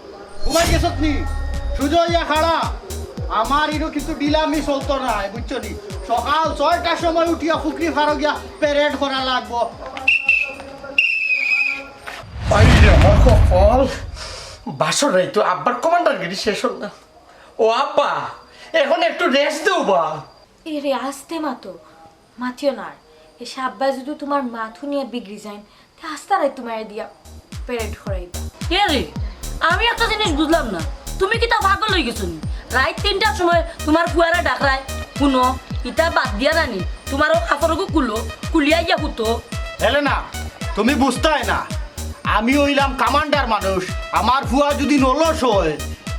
ঘুমাই গেছত নি? সুজা অইয়া খাড়া। আমার ইনো কিন্তু ঢিলামি চলতো নায়, বুঝছো নি? সকাল ছয়টার সময় উঠিয়া ফুকরি ফারো গিয়া প্যারেড করা লাগবো। আইরে আমার কপাল, বাসর রাইত তো আব্বার কমান্ডারগিরি শেষ অইল না। ও আব্বা, এখন একটু রেস্ট দেও বা। এরে আস্তে মাতো, মাতিও না আর। এসে আব্বা যদি তোমার মাত হুনিয়া বিগড়ি যাইন, তে আস্তা রাইত তোমারে দিয়া প্যারেড করাইবা। এরে, আমি একটা জিনিস বুঝলাম না, তুমি কিতা পাগল অই গেছো নি? রাইত তিনটার সময় তোমার ফুয়ারে ডাকরায়, হুনো, ইতা বাদ দিয়া নানি, তোমার অউ কাপড়গু খুলো, খুলিয়া ইয়া হুতো। হেলেনা, তুমি বুঝতায় না, আমি অইলাম কমান্ডার মানুষ, আমার ফুয়া যদি নলস অয়,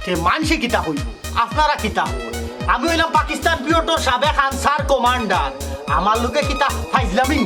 তে মানষে কিতা কইবো, আপনারা কিতা কইন? আমি অইলাম পাকিস্তান পিরিয়ডর সাবেক আনসার কমান্ডার, আমার লগে কিতা ফাইজলামি?